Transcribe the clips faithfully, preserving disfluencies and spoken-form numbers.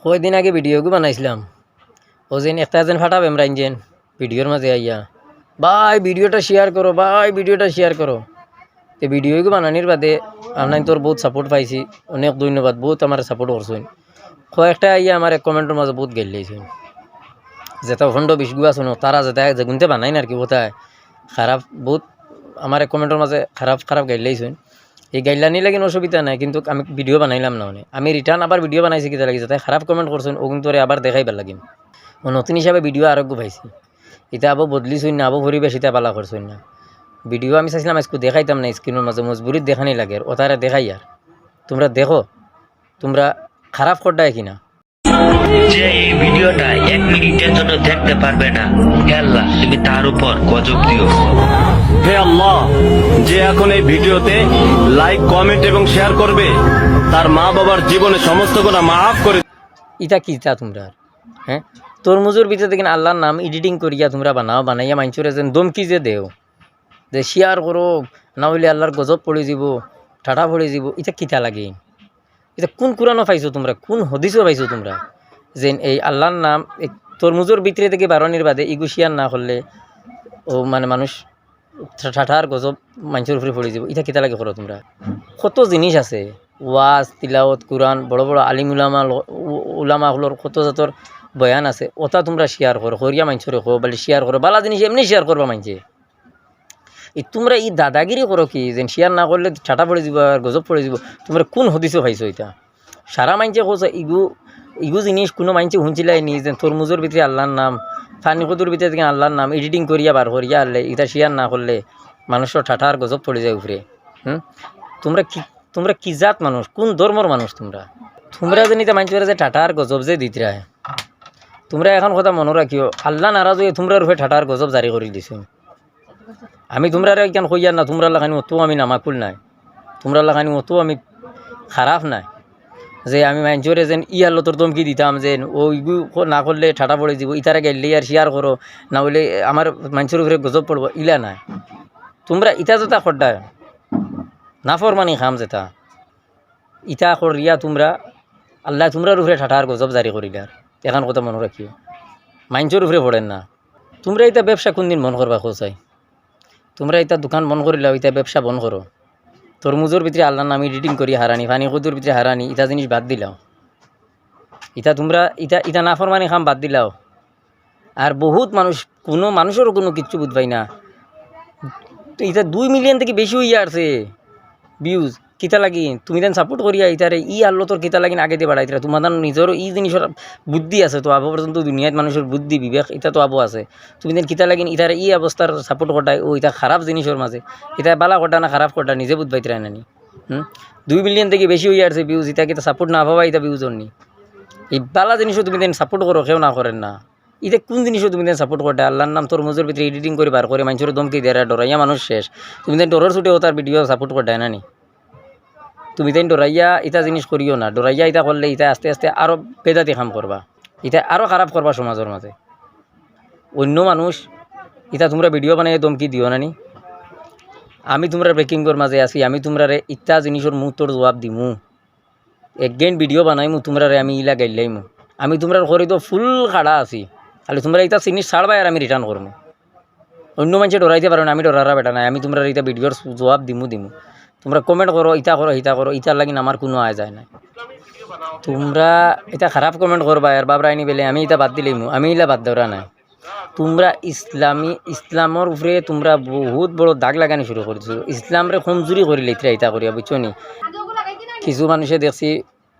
কয়দিন আগে ভিডিওগু বানাইছিলাম, ও যেন একটা যেন ফাটা বেমরাইন যেন ভিডিওর মাঝে আইয়া, "ভাই, ভিডিওটা শেয়ার করো, ভাই, ভিডিওটা শেয়ার করো।" তে ভিডিওগু বানানির বাদে আপনাইনতর বহুত সাপোর্ট পাইছি, অনেক ধন্যবাদ, বহুত আমারে সাপোর্ট করছইন। কয়েকটা আইয়া আমারে কমেন্টর মাঝে বহুত গাইল্লাইছইন, যেটা পনেরো বিশ গু আছইন, তারা যেটা যেগুনতে বানাইন আর কি, কোথায় খারাপ বহুত আমারে কমেন্টর মাঝে খারাপ খারাপ গাইল্লাইছইন। এই গাইল্লানি লাগিন অসুবিধা নাই, কিন্তু আমি ভিডিও বানাইলাম না মানে। আমি রিটার্ন আবার ভিডিও বানাইছি কিতা লাগি, যাতে খারাপ কমেন্ট করছইন, ওগুনতরে আবার দেখাইবার লাগিন। ও নতুন হিসাবে ভিডিও আরোগ্য পাইছি। ইতা আবো বদলিছইন না, আবো পরিবেশ ইতা বালা করছইন না। ভিডিও আমি চাইছিলাম আইজকু দেখাইতাম না স্ক্রিনর মাঝে, মজবুরিত দেখানি লাগে, আর ওতারে দেখাইয়ার। তুমরা দেখো, তুমরা খারাপ করডায় কিনা। যে এই ভিডিওটা এক মিনিটের জন্য দেখতে পারবে না, হে আল্লাহ, তুমি তার উপর গজব দিও। হে আল্লাহ, যে এখন এই ভিডিওতে লাইক, কমেন্ট এবং শেয়ার করবে, তার মা বাবার জীবনে সমস্ত গুনাহ মাফ করে। ইতা কিতা তুমরার? হ্যাঁ, তরমুজর ভিতরে দেখইন আল্লাহর নাম এডিটিং করিয়া তুমরা বানাও, বানাইয়া মাইনষরে যেন ধমকি যে দেও, যে শেয়ার করো, না অইলে আল্লাহর গজব পড়ি যিবো, ঠাটা পড়ি যিবো, ইতা কিতা লাগে? ইতা কুন কুরআনো পাইছো তুমরা, কুন হাদিসো পাইছো তুমরা, যেন এই আল্লাহর নাম এই তরমুজর ভিতরে থাকি বারনির বাদে ইগু শেয়ার না করলে ও মানে মানুষ ঠা-, ঠাটার গজব মাইনষর উপরে পড়ি যিবো? ইতা কিতা লাগি করো তুমরা? কত জিনিস আছে, ওয়াজ, তিলাওয়াত, কুরআন, বড় বড় আলিম উলামা ল-, উ-, উলামা অকলর কত জাতর বয়ান আছে, ওটা তুমরা শেয়ার করো, করিয়া মাইনষরে কও, বলে শেয়ার করো, বালা জিনিস এমনি শেয়ার করবা মাইনষে। ই তুমরা ই দাদাগিরি করো কি, যেন শেয়ার না করলে ঠাটা পড়ি যিবো আর গজব পড়ি যিবো? তুমরা কুন হাদিসো পাইছো ইতা? সারা মাইনষে কইছে ইগু, ইগু জিনিস কুনু মাইনষে হুনছিলায় নি, যেন তরমুজর ভিতরে আল্লাহর নাম, পানি কদুর ভিতরে দেখইন আল্লাহর নাম, এডিটিং করিয়া বার করিয়া আনলে, ইতা শেয়ার না করলে মানুষর ঠাটা আর গজব পড়ি যায় উপরে। হুম? তুমরা কি, তুমরা কি জাত মানুষ? কুন ধর্মর মানুষ তুমরা? তুমরা যেন ইতা মাইনষরে যে ঠাটা আর গজব যে দিতরায়, তুমরা এখন কথা মনো রাখিও, আল্লাহ নারাজ অইয়া তুমরার উপরে ঠাটা আর গজব জারি করি দিছইন। আমি তুমরারে ইখান কইয়ার না, তুমরার লাখান অত আমি নামাকুল নায়, তুমরার লাখান অত আমি খারাপ নায়, যে আমি মাইনষরে যেন ই আল্লতর ধমকি দিতাম, যেন ও ইগু ক-, না করলে ঠাটা পড়ি যিবো, ইতারে গাইল্লাই আর শেয়ার করো, না অইলে আমার মাইনষর উপরে গজব পড়বো, ইলা নায়। তুমরা ইতা যেটা করডায়, নাফরমানি কাম যেটা, ইতা করিয়া তুমরা, আল্লাহ তুমরার উপরে ঠাটা আর গজব জারি করিলার। এখন কথা মনো রাখিও, মাইনষর উপরে পড়ের না। তুমরা ইতা ব্যবসা কুনদিন বন্ধ করবা কও চাই? তুমরা ইতা দোকান বন্ধ করিলাও, ইতা ব্যবসা বন্ধ করো। তরমুজর ভিতরে আল্লাহর নাম এডিটিং করি হারানি, পানি কদুর ভিতরে হারানি, ইতা জিনিস বাদ দিলাও। ইতা তুমরা, ইতা, ইতা নাফরমানি কাম বাদ দিলাও। আর বহুত মানুষ, কুনু মানুষর কুনু কিচ্ছু বুঝবায় না। তো ইতা দুই মিলিয়ন থাকি বেশি অইয়া আরছে ভিউজ। কিতা লাগি? তুমি যেন সাপোর্ট করিয়া ইতারে ই আল্লতর কিতা লাগিন আগেদি বাড়াইতরা? তুমার নিজর ই জিনিসর বুদ্ধি আছে তো, আবো পর্যন্ত দুনিয়াত মানুষর বুদ্ধি বিবেক ইতা তো আবো আছে। তুমি যেন কিতা লাগিন ইতারে ই অবস্থার সাপোর্ট করডায়, ও ইতা খারাপ জিনিসর মাঝে। ইতা বালা করডা না খারাপ করডা নিজে বুঝবাইতরায় না নি। হুম? দুই মিলিয়ন থাকি বেশি অইয়া আরছে ভিউজ, ইতা কিতা সাপোর্ট না পাবা, ইতা ভিউজ অর নি। ই বালা জিনিসও তুমি যেন সাপোর্ট করো, কেউ না করের না। ইতা কুন জিনিসও তুমি যেন সাপোর্ট করডায়? আল্লাহর নাম তরমুজর ভিতরে এডিটিং করি বার করি মাইনষরে ধমকি দেরা, ডরাইয়া মানুষ শেষ। তুমি যেন ডরর ছুটে অতার ভিডিও সাপোর্ট করডায় না নি? তুমি যেন ডরাইয়া ইতা জিনিস করিও না, ডরাইয়া ইতা করলে ইতা আস্তে আস্তে আরো বেদাতি কাম করবা, ইতা আরো খারাপ করবা সমাজর মাঝে। অন্য মানুষ ইতা তুমরা ভিডিও বানাইয়া ধমকি দিও না নি? আমি তুমরার ব্যাকিংর মাঝে আছি, আমি তুমরারে ইতা জিনিসর মুহূর্তর জবাব দিমু। একগেইন ভিডিও বানাইমু, তুমরারে আমি ইলা গাইল্লাইমু। আমি তুমরার করি তো ফুল খাড়া আছি। খালি তুমরা ইতা জিনিস ছাড়বায় আর আমি রিটার্ন করমু। অন্য মাইনষে ডরাইতে পারো না, আমি ডরারা বেটা নায়। আমি তুমরার ইতা ভিডিওর জবাব দিমু, দিমু। তুমরা কমেন্ট করো, ইতা করো, হিতা করো, ইতার লাগিন আমার কুনু আয় যায় না। তুমরা ইতা খারাপ কমেন্ট করবায় আর বাবরাইনি বেলে আমি ইতা বাদ দিলাইমু, আমি ইলা বাদ দেওরা নায়। তুমরা ইসলামী, ইসলামর উপরে তুমরা বহুত বড় দাগ লাগানি শুরু করি দিছো। ইসলামরে কমজুরি করিলাইতরা ইতা করিয়া, বুঝছো নি? কিছু মানুষে দেখছি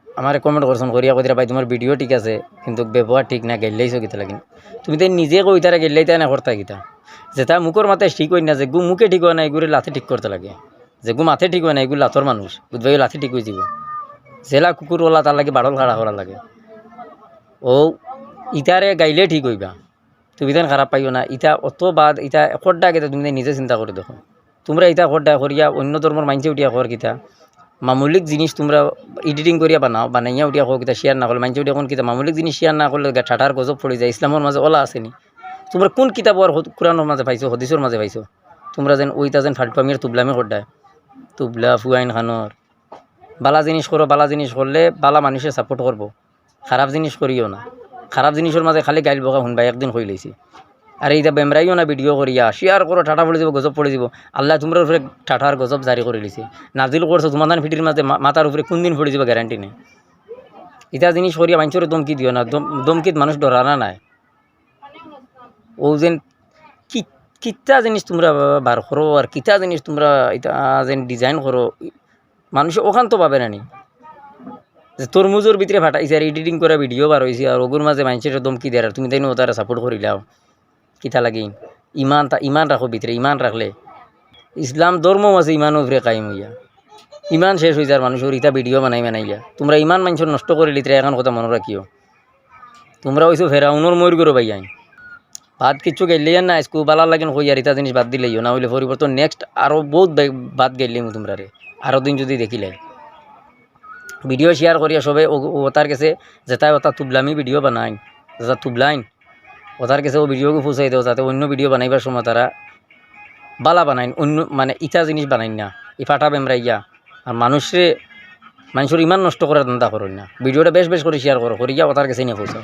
আমারে কমেন্ট করছইন করিয়া কইতরা, "ভাই, তুমার ভিডিও ঠিক আছে, কিন্তু ব্যবহার ঠিক না, গাইল্লাইছো কিতা লাগিন?" তুমি তাইন নিজে কও ইতারে গাইল্লাইতায় না করতায় কিতা? যেটা মুখর মাতে ঠিক অয় না, যেগু মুখে ঠিক অয় না, ইগুরে লাতে ঠিক করতা লাগে। যেগু মাতে ঠিক অয় না, ইগু লাতর মানুষ, বুঝবায়, লাতে ঠিক অইযিবো। যেলা কুকুর অলা, তার লাগি বাড়ল খাড়া করা লাগে। ও ইতারে গাইলে ঠিক অইবা। তুমি তাইন খারাপ পাইও না, ইতা অত বাদ, ইতা করডা কিতা তুমি তাইন নিজে চিন্তা করি দেখো। তুমরা ইতা করডা করিয়া অন্য ধর্মর মাইনষে উঠিয়া কর কিতা? মামুলিক জিনিস তুমরা এডিটিং করিয়া বানাও, বানাইয়া উঠিয়া কও কিতা শেয়ার না করলে, মাইনষে উঠিয়া কুন কিতা মামুলিক জিনিস শেয়ার না করলে গা-, ঠাটার গজব পড়ি যায়, ইসলামর মাঝে অলা আছে নি? তুমরা কুন কিতাব আর হত-, কুরআনর মাঝে পাইছো, হাদিসর মাঝে পাইছো? তুমরা যেন অইতা যেন ফালতু আমির তুবলামি করডায়, তুবলা ফুয়াইন খানর। বালা জিনিস করো, বালা জিনিস করলে বালা মানষে সাপোর্ট করবো। খারাপ জিনিস করিও না। খারাপ জিনিসর মাঝে খালি গাইল বকা হুনবা, একদিন কইলাইছি। আরে ইতা বেমরাইও না ভিডিও করিয়া, শেয়ার করো, ঠাটা পড়ি যিবো, গজব পড়ি যিবো। আল্লায় তুমরার উপরে ঠাটার গজব জারি করিলিছে, নাজিল করছে তুমার তান ফিটির মাঝে, মা-, মাথার উপরে কুনদিন পড়ি যিবো গ্যারান্টি নাই। ইতা জিনিস করিয়া মানষরে ধমকি দিও না, ধম-, ধমকিত মানুষ ডরানা নায়। অউ যেন কি-, কিতা জিনিস তুমরা বার করো, আর কিতা জিনিস তুমরা ইতা যেন ডিজাইন করো, মানষে অখান তো ভাবে না নি। যে তরমুজর ভিতরে ফাটাইছে আর এডিটিং করা ভিডিও বার অইছে, আর অগুর মাঝে মানষরে ধমকি দের, আর তুমি তাইন অতারে সাপোর্ট করিলাও। কিতা লাগি? ইমান তা-, ইমান রাখো ভিতরে, ইমান রাখলে ইসলাম ধর্ম আছে ইমানর উপরে কায়েম অইয়া। ইমান শেষ অই যার মানষর ইতা ভিডিও বানাই বানাইয়া। তুমরা ইমান মানষর নষ্ট করিলিতরা, অখান কথা মনো রাখিও। তুমরা অইছো ফেরাউনর ময়ূর গরু ভাইয়াইন। ভাত কিচ্ছু গাইল্লাইয়ার না, আইজকু বালা লাগিন কইয়ার ইতা জিনিস বাদ দিলাইও, না অইলে পরিবর্তন next আরো বউত বে-, ভাত গাইল্লাইমু তুমরারে। আরো দিন যুদি দেখিলাই। ভিডিও শেয়ার করিয়া সবে অ-, অ-, অতার গেছে যেতায় অতা তুবলামি ভিডিও বানাইন, যেতা তুবলাইন, অতার গেছে অউ ভিডিওগু পৌঁছাই দেও, যাতে অইন্য ভিডিও বানাইবার সময় তারা বালা বানাইন, অইন্য মানে ইতা জিনিস বানাইন না, ই ফাটা বেমরাইয়া। আর মানষরে, মানষর ইমান নষ্ট করার ধান্দা করইন না। ভিডিওটা বেশ বেশ করি শেয়ার করো, করিয়া অতার গেছে নিয়া পৌঁছাও।